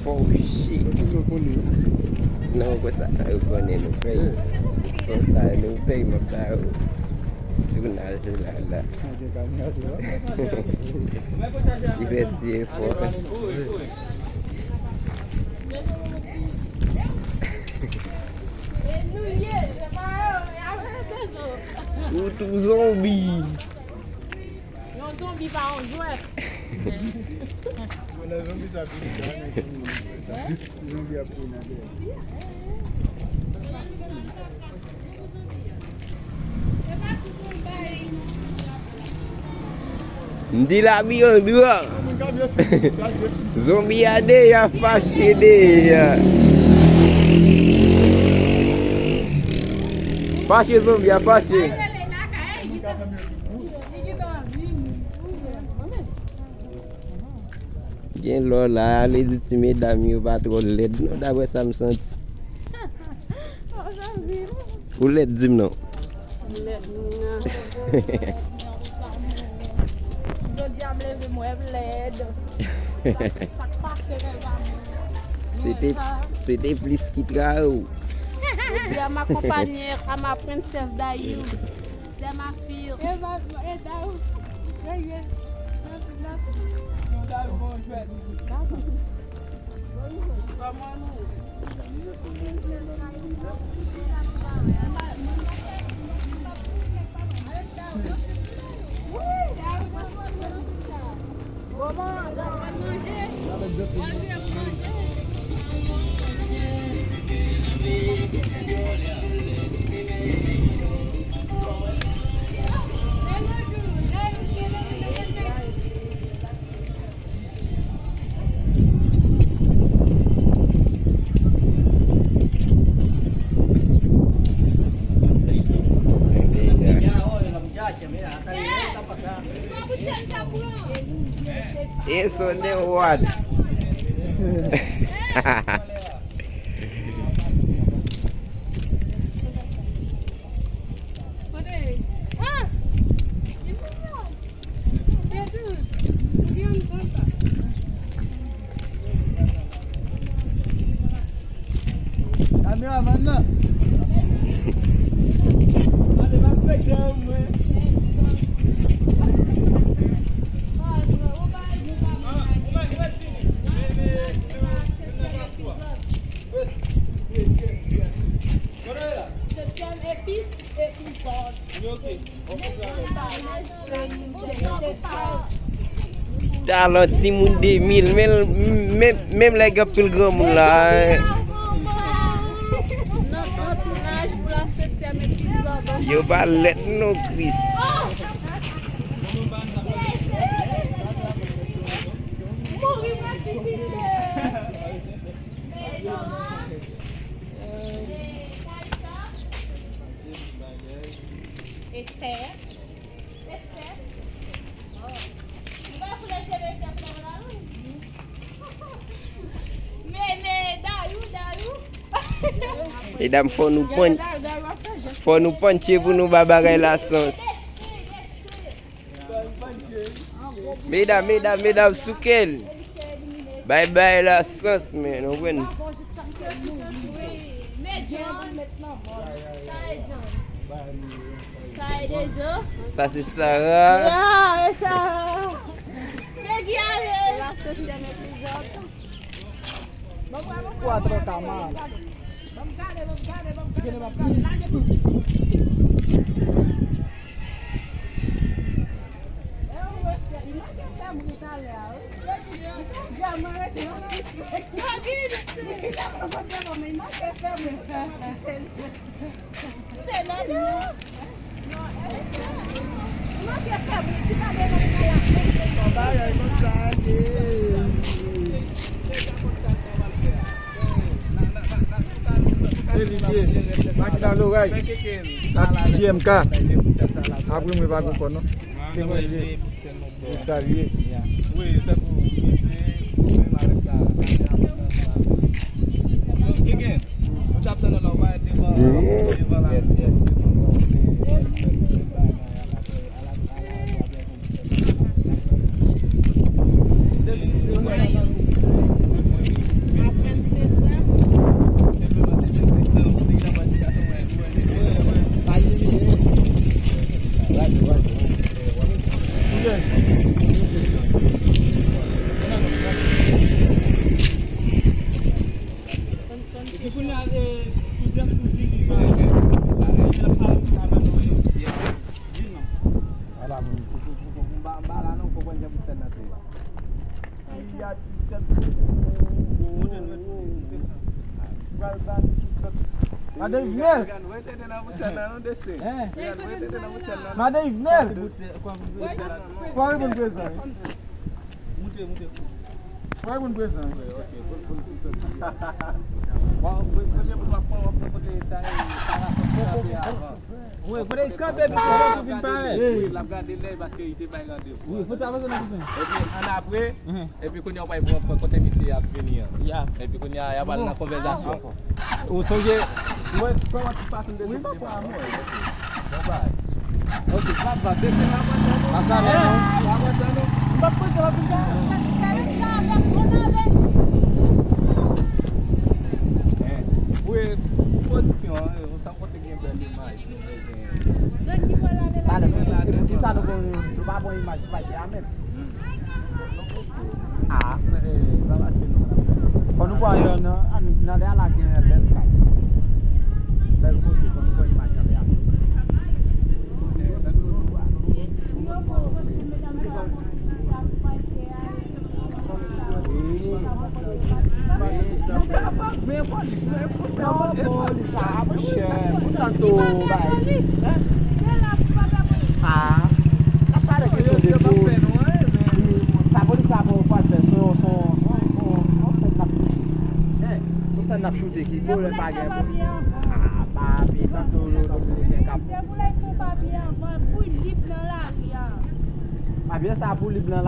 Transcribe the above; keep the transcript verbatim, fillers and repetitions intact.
Fò w chik. Paske nou konnen. Non, konsa, ou konnen nou fè. Konsa, nou fè, m ap ba ou tounaj la, la. Li fè ti efò. Ou tou zonbi. Yon zonbi pa yon jwèt. Bon, nan zonbi sa fini, sa, men ti zonbi ap kouri nan dèyè. M di labi an gran. Zonbi a deja fache deja. Fache zonbi a fache. Gen lò la, li di ti medam yo pa twò lèd non, daprè sa m santi. Ou lèd, di m non. M lèd, non. Jodi a m leve m wè m lèd. Sa k pase menm pa mwen. Se te, se te plis ki tra ou. Jodi a m akonpanye a ma princess Dayou. C'est ma fille. E ma, e Dayou. Dayou, e, la, la. Yo, Dayou, bon jwèt. Kòman nou? Eso de what? Kameramann nan. Setyèm epi, epizòd. Talan timoun de mil, men, men, menm lè gen anpil granmoun la, hein. Nan, nan tounaj pou la setyèm epizòd. Yo pa lèd non, Kris. Mouri mwen pitit. Esther. Esther. Oh. Ou pa koule je Esther pou la la. Men, men, Dayou, Dayou. Medam, fò nou pan-, fò nou panche pou nou ba bagay la sans. Medam, medam, medam, souke l. Bay, bay la sans, men, nou konprann. Sa se Sarah. Ya, e Sarah. Cuatro camadas. Se li ye. Makita Loray ak J M K. Apre mwen pa gen kò non. Se mwen li ye. E sa li ye. Wi, tankou misye, menm avèk sa, Keke, nou t ap tann la, ou pa devan, devan la. Yes, yes. Devan la. Depi, depi, Gade Yvenel! Gade Yvenel! Kwa reponn prezan. Kwa reponn prezan. Wi, kote l kanpe, epi kote l vin parèt. Wi, l ap gade lè paske li te bay randevou. Wi, foto avanse nan kouzen. Epi, ann apre, epi kounye a, w pral pran kote misye ap vini an. Epi kounye a, y ap al nan konvèzasyon. Ou sonje, mwen, kòman ti fason de. Wi, papa, mwen. Bon bagay. Ok, papa, depi la, mwen, non. Pasa, non. La, mwen, non. M p ap poze la pou sa. Wi, pozisyon, sa kote gen bèl imaj. Talè, e poukisa nou, nou pa bon imaj pa a menm? Ah. Fò nou pran yon nan, nan lè a la gen bèl kay. Bèl kote, fò nou pran imaj nan lè a. Men polis, men polis. Non, polis sa, monchè. Pou tanto bay. Hein? Ah. N ap pale kesyon de polis. Sa polis la pou pral fè. Son, son, son, son, son sèn n ap choute. Hein? Son sèn n ap choute ki volè pa gen. Ah, papi, tanto gen kap. Se pou lè pou papi avan, pou lib nan lari a. Papi sa pou lib nan